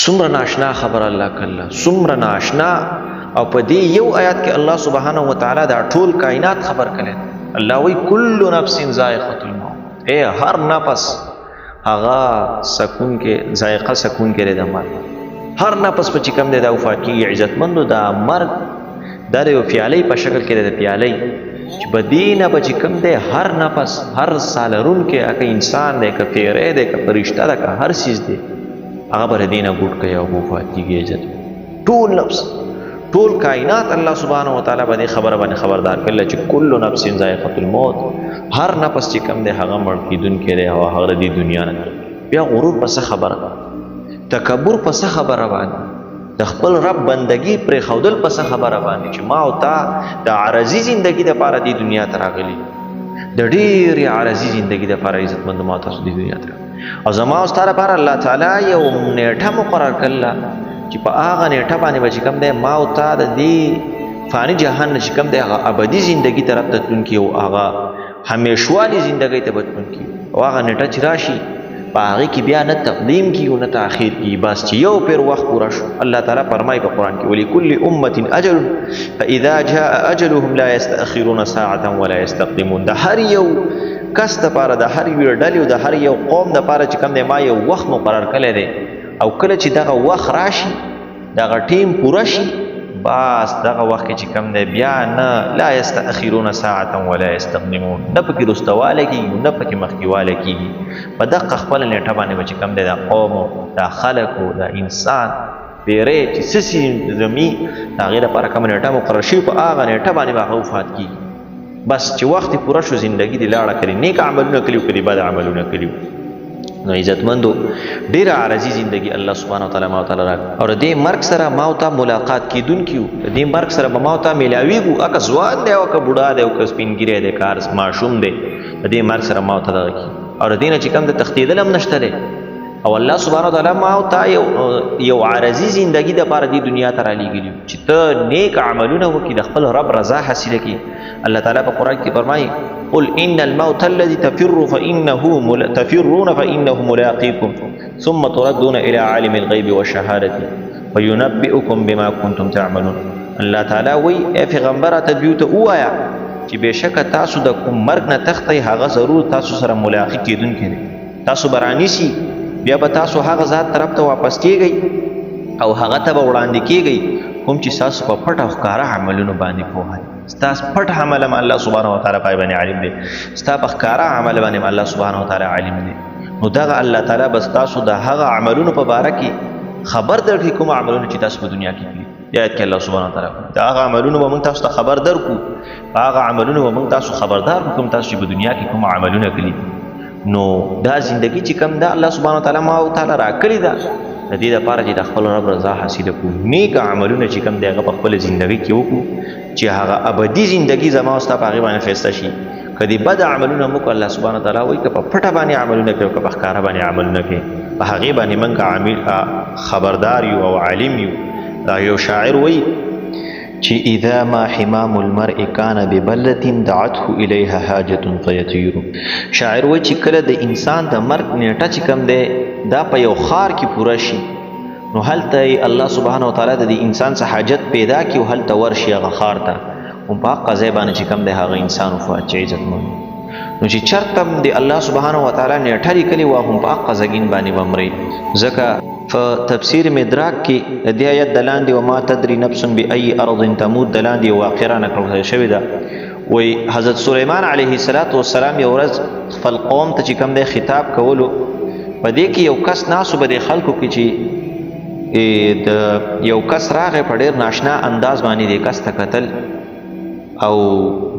څومره ناشنا خبر الله کله، څومره ناشنا. او په دې یو آیات کې الله سبحانه وتعالی دا ټول کائنات خبر کړي. الله وی کل نفس ذائقه الموت، اے هر نفس هغه سکون کې ذائقه سکون کې د مرګ، هر نفس په چې کم دی دا وفات کېږي. عزتمندو دا مرګ دا د یو پیالۍ په شکل کې دی، د پیالۍ چې په دې نه به چې کوم دی هر نفس هر سالرون کې، که انسان دی، که پیری دی، که فرشته ده، که هر څیز دی، هغه به له دې نه ګوټ کوي او وفات کېږي. عزت ټول نفس ټول کائنات الله سبحانه وتعالی باندې خبره باندې خبردار کړل چې کل نفس ذائقه الموت، هر نفس چې کوم دی هغه مړ کېدونکی دی او هغه د دې دنیا نه. بیا غرور په څه خبره، تکبر په څه خبره باندې، د خپل رب بندگی پرې خودل په څه خبره باندې چې ما او تا د عارضي زندگی د پاره دې دنیا ته راغلي، د ډېرې عارضي زندگی د پاره عزتمند ما تاسو دې دنیا ته. او زما او ستا لپاره الله تعالی یو نیټه مقرر کړله چې په هغه نیټه باندې به چې کوم دی ما او تا د دې فاني جهان نه چې کوم دی هغه ابدي زندگی طرف ته تلونکي او هغه همیشوالي زندګۍ ته به تلونکي، او هغه نیټه چې راشي په هغې کې بیا نه تقدیم کیږي نه تاخیر کیږي. بس چې یو پیر وخت پوره شو، الله تعالی فرمایي په قرآن کې ولکل امة اجل فاذا جاء اجلهم لا يستأخرون ساعة ولا يستقدمون. د هر یو کس دپاره، د هر یوې ډلې او د هر یو قوم دپاره چې کوم دی ما یو وخت مقرر کړی دی، او کله چې دغه وخت راشي، دغه ټیم پوره شي، بس دغه وخت کې چې کوم دی بیا نه لا یستأخرون ساعة ولا یستقدمون، نه پکې وروستهوالی کېږي نه پکې مخکېوالی کېږي. په دقه خپله نیټه باندې به چې کوم دی دا قوم، دا خلک، دا انسان پیری چې څه څیز زمي د هغې لپاره کومه نیټه مقرر شوي، په هغه نیټه باندې به هغه وفات کېږي. بس چې وخت یې پوره شو، زندګي دې لاړه کړي، نیک عملونه کړي او که دې بد عملونه کړي. نو عزتمندو ډیره عارضي زندگی الله سبحانه وتعالی ما تعالی راک، او د دې مرګ سره ما او تا ملاقات کیدونکي یو، د دې مرګ سره به ما او تا میلاویږو، اکه ځوان دی او که بوډا دی او که سپین ږیری دی، که ماشوم دی، د دې مرګ سره ما او تا دغه کیږي. او د دې نه چې کوم د تښتېدل هم نشته دی. او الله سبحانه وتعالی ما او تا یو عارضي زندگی د پاره دې دنیا ته رالیږلي چې ته نیک عملونه وکړي، د خپل رب رضا حاصله کړي. الله تعالی په قرآن کې فرمایي قل ان الموت الذي تفر فانه تفرون فانه ملاقيكم ثم تردون الى عالم الغيب والشهاده فينبئكم بما كنتم تعملون. الله تعالی وی ای پیغمبره ته دوی ته ووایه چې بېشکه تاسو د کوم مرګ نه تښتئ هغه ضرور تاسو سره ملاقي کېدونکی دی، تاسو به رانیسي، بیا به تاسو هغه ذات طرف ته واپس کیږئ او هغه ته به وړاندې کیږئ کوم چې ستاسو په پټ او ښکاره عملونو باندې پوهه دی. ستاسو پټ عمل هم الله سبحانه وتعالی پای باندې عالم دی، ستا په ښکاره عمل باندې هم الله سبحانه وتعالی عالم دی. نو دغه الله تعالی به ستاسو د هغه عملونو په باره کې خبر درکړي کوم عملونه چې تاسو په دنیا کې کړي. یاد کې الله سبحانه وتعالی دا هغه عملونه به موږ تاسو ته خبر درکړو، هغه عملونه به موږ تاسو خبردار کړو کوم تاسو چې په دنیا کې کوم عملونه کړي. نو دا زندگی چې کوم ده الله سبحانه وتعالی ما او تعالی راکړې ده د دې لپاره چې د خپل رب رضا حاصله کړو، نیک عملونه چې کوم دی هغه په خپله زندګۍ کې وکړو چې هغه ابدي زندگی زما او ستا په هغې باندې ښایسته شي. که دې بد عملونه مو کړو، الله سبحانه وتعالی وایي که په پټه باندې عملونه کوي که په ښکاره باندې عملونه کوي، په هغې باندې موږ عامل خبردار یو او عالم یو. دا یو شاعر وایي چې اذا ما حمام المرء كان ببلة دعته اليها حاجة فيطير. شاعر وایي چې کله د انسان د مرګ نیټه چې کوم دی دا په یو ښار کې پوره شي، نو هلته یې الله سبحانه وتعالی د دې انسان څخه حاجت پیدا کړي او هلته ورشي هغه ښار ته، هم په هغه ځای باندې چې کوم دی هغه انسان وفات شي. عزتمند نو چې چرته هم د الله سبحانه وتعالی نیټه لیکلې وه هم په هغه ځګین باندې به مري. ځکه په تفسیر مدراک کې د دې آیت د لاندې وما تدري نفس بأي ارض تموت د لاندې یو واقعه را نقل شوې ده. وایي حضرت سلیمان علیه الصلاة والسلام یو ورځ خپل قوم ته چې کوم دی خطاب کولو، په دې کې یو کس ناست و په دې خلکو کې چې د یو کس راغی په ډېر ناشنا انداز باندې دې کس ته کتل او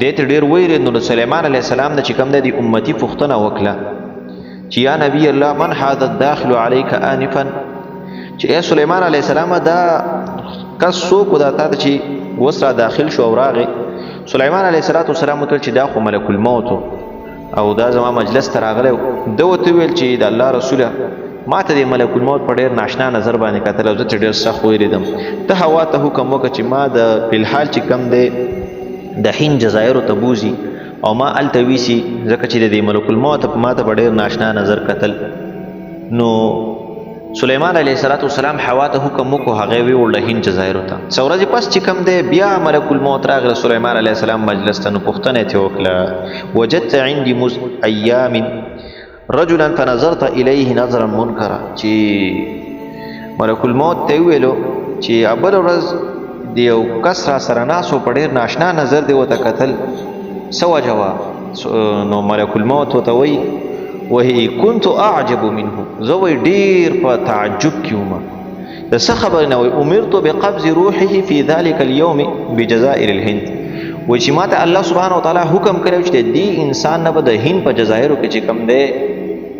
دې ته ډېر وېرېد. نو د سلیمان علیه السلام نه چې کوم دی د امتي پوښتنه وکړه چې یا نبی الله من هذا الداخل عليك آنفا، چې ای سلیمان علیه السلام دا کس څوک دا تا ته چې اوس را داخل شو او راغی. سلیمان علیه السلام ورته چې دا خو ملک الموت او دا زما مجلس ته راغلی. ده ورته وویل چې د الله رسوله ما ته د ملک الموت په ډېر ناشنا نظر باندې کتل او زه چې ډېر سخت وېرېدم، ته هوا ته حکم وکړه چې ما د فلحال چې کم دی د هند جزایرو ته بوځي او ما هلته ویسي، ځکه چې د دې ملک الموت ما ته په ډېر ناشنا نظر کتل. نو سلیمان علیه السلام حوا ته حکم وکړو، هغه وی وړل هند جزایرو ته. څو ورځې پس چې کوم دی بیا ملک الموت راغی سلیمان علیه السلام مجلس ته، نو پوښتنه یې وکړه، وجدت عندي مز ایام رجلا فنظرت الیه نظرا منکرا. چې ملک الموت ته ویلو چې ابل ورځ د یو کس را سره ناسو، په ډېر ناشنا نظر دی ورته کتل، څه وجه وه؟ نو ملک الموت ورته وایي، وهي كنت اعجب منه، زه وایي ډېر په تعجب کې وم، د څه خبرې نه؟ وایي امرت بقبض روحه في ذلك اليوم بجزائر الهند. وایي چې ماته الله سبحانه وتعالی حکم کړی چې د دې انسان نه به د هند په جزایرو کې چې کوم دی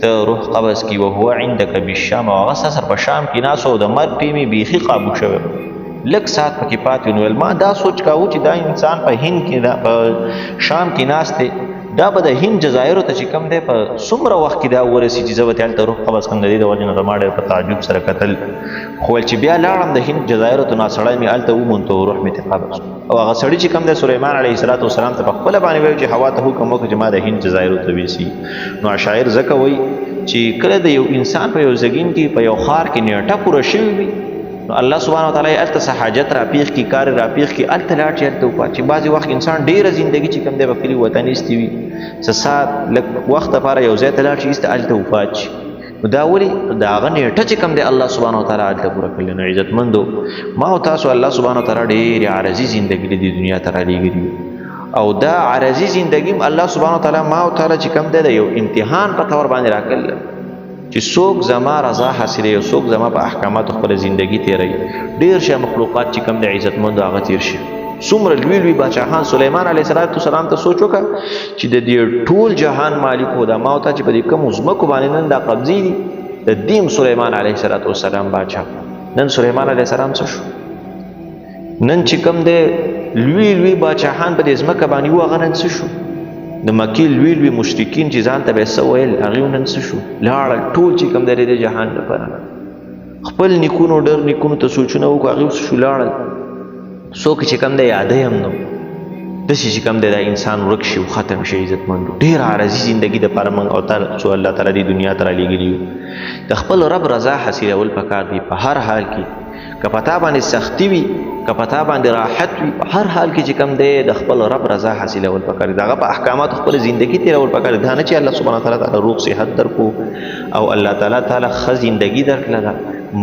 ته روح قبض کی، وهو عندك بالشام، او هغه سره په شام کې ناست او د مرګ ټیم یې بیخي قابو شوی، لږ ساعت پکې پاتې. نو ما دا سوچ کاوه چې دا انسان په هند کې دا په شام کې ناست دی، دا به د هند جزایرو ته چې کوم دی په څومره وخت کې دا ورسي چې زه به هلته روح قبض کړم. د دې د وجې نه زما ډېر په تعجب سره کتل. خو چې بیا لاړم د هند جزایرو ته، نو سړی مې هلته وموند او روح مې ترې قبض. او هغه سړي چې کوم دی سلیمان علیه السلام ته په خپله باندې ویل چې حوا ته حکم وکړ چې ما د هند جزایرو ته ویسي. نو عشایر ځکه وایي چې کله د یو انسان په یو زګین کې په یو ښار کې نیټه پوره شوې وي، نو الله سبحانه وتعالی یې هلته څه حاجت راپېښ کړي، کار یې راپېښ کړي، هلته لاړ شي، هلته وپات شي. بعضې وخت انسان ډېره زندګي چې کوم دی په کلي وطن ایستې وي، څه ساعت لږ وخت لپاره یو ځای ته لاړ شي، ایسته هلته وفات شي. نو دا ولې؟ د هغه نیټه چې کوم دی الله سبحانه وتعالی هلته پوره کړې. نو عزتمندو، ما او تاسو الله سبحانه وتعالی ډېرې عارضي زندګي له دې دنیا ته رالیږلي، او دا عارضي زندګي الله سبحانه وتعالی ما او تعالی چې کوم دی د یو امتحان په تور باندې راکړل چې څوک زما رضا حاصلوي او څوک زما په احکاماتو خپله زندګي تېروي. ډېر شی مخلوقات چې کوم دی عزتمندو هغه تېر شي، څومره لوی لوی باچاهان. سلیمان علیه السلام ته سوچ وکړه چې د دې ټول جهان مالک و، دا ما او تا چې په دې کومو ځمکو باندې نن دا قبضې دي، د دې هم سلیمان علیه السلام باچا. نن سلیمان علیه السلام څه شو؟ نن چې کوم دی لوی لوی باچاهان په دې ځمکه باندې وو، هغه نن څه شو؟ د مکې لوی لوی مشرکین چې ځان ته به یې څه ویل، هغوی نن څه شو؟ لاړل ټول چې کوم دی د جهان لپاره. خپل نیکونو ډېر نیکونو ته سوچونه وکړو، هغوی څه شو؟ لاړل. څوک چې کوم دی یادی هم نو داسې چې کوم دی دا انسان ورک شي او ختم شي. عزتمندو، ډېره عارضي زندګي دپاره موږ او تاسو الله تعالی دې دنیا ته رالیږلي یو. د خپل رب رضا حاصلول پکار دي په هر حال کې، که په تا باندې سختي وي، که په تا باندې راحت وي، په هر حال کې چې کوم دی د خپل رب رضا حاصلول پکار دي، د هغه په احکاماتو خپله زندګي تېرول پکار دي. دا نه چې الله سبحانه وتعالی تعالی روغ صحت درکو او الله تعالی تعالی ښه زندګي درکړله ده،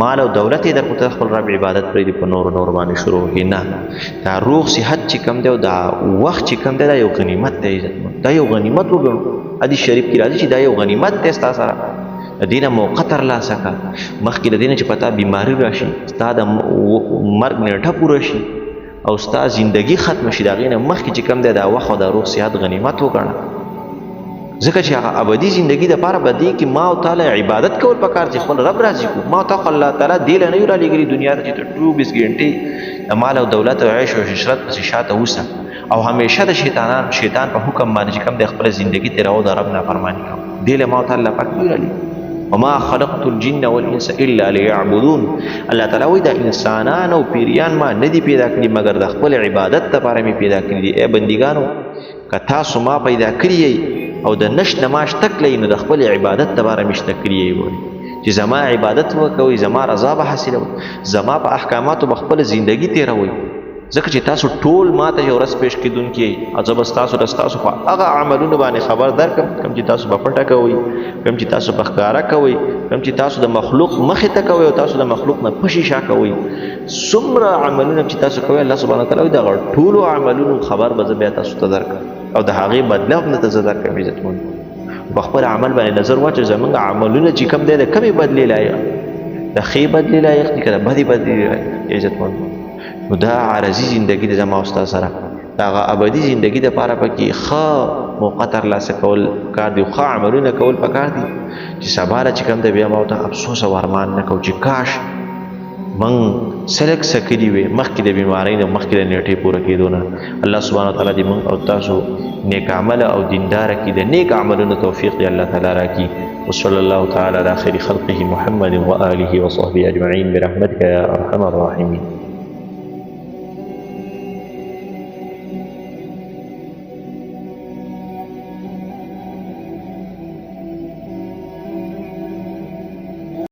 مال او دولت یې درکړو، ته خپل رب عبادت پرېږدي په نورو نورو باندې شروع کړي. نه، دا روغ صحت چې کوم دی او دا وخت چې کوم دی دا یو غنیمت دی. عزتمند، دا یو غنیمت وګڼو. حدیث شریف کې راځي چې دا یو غنیمت دی، ستا سره د دې نه موقع ترلاسه کړه، مخکې د دې نه چې په تا بیماري راشي، ستا د مرګ نیټه پوره شي او ستا زندګي ختمه شي، د هغې نه مخکې چې کوم دی دا وخت او دا روغ صحت غنیمت وګڼه. ځکه چې هغه ابدي زندګي دپاره به دې کې ما او تا له عبادت کول پکار چې خپل رب راضي کړو. ما او تا خو الله تعالی دې له نه یو رالیږلي دنیا ته چې ته 24 ګنټې د مال او دولت او عیش او عشرت پسې شاته اوسه او همیشه د شیطان په حکم باندې چې کوم دی خپله زندګي تېروه د رب نافرماني کوه. دې له ما او تا الله پاک نه یو رالیږلي. وما خلقت الجن والانس الا ليعبدون. الله تعالی وایي دا انسانان او پیریان ما نه دي پیدا کړي مګر د خپل عبادت لپاره مې پیدا کړي دي. ای بندګانو، که تاسو ما پیدا کړي یئ او د نشت نه ما شته کړئ، نو د خپل عبادت لپاره مې شته کړي یئ. وایي چې زما عبادت وکوئ، زما رضا به حاصلوئ، زما په احکاماتو به خپله زندګي تېروئ. ځکه چې تاسو ټول ما ته یو ورځ پېښ کېدونکي یئ او زه به ستاسو د ستاسو په هغه عملونو باندې خبر درکړم کوم چې تاسو به پټه کوئ، کوم چې تاسو به ښکاره کوئ، کوم چې تاسو د مخلوق مخې ته کوئ او تاسو د مخلوق نه پشي شا کوئ. څومره عملونه چې تاسو کوئ، الله سبحانه وتعالی وایي دغه ټولو عملونو خبر به زه بیا تاسو ته درکړم او د هغې بدله هم درته زه درکړم. عزتمند، په خپل عمل باندې نظر واچوه، زمونږ عملونه چې کوم دی د کومې بدلې لایق، د ښې بدلې لایق دي که د بدې بدلې لایق دي؟ عزتمند، نو دا عارضي زندګي د زما او ستا سره د هغه ابدي زندګي دپاره پکې ښه موقع ترلاسه کول پکار دي، ښه عملونه کول پکار دي چې سبا له چې کوم دی بیا ما ورته افسوس او ارمان نه کوو چې کاش موږ څه لږ څه کړي وي مخکې د بیمارۍ نه، مخکې د نیټې پوره کېدو نه. الله سبحانه وتعالی دې موږ او تاسو نیک عمله او دینداره کړي، د نیک عملونو توفیق دې الله تعالی راکړي. وصلى الله تعالى على خير خلقه محمد وآله وصحبه أجمعين برحمتك يا أرحم الراحمين.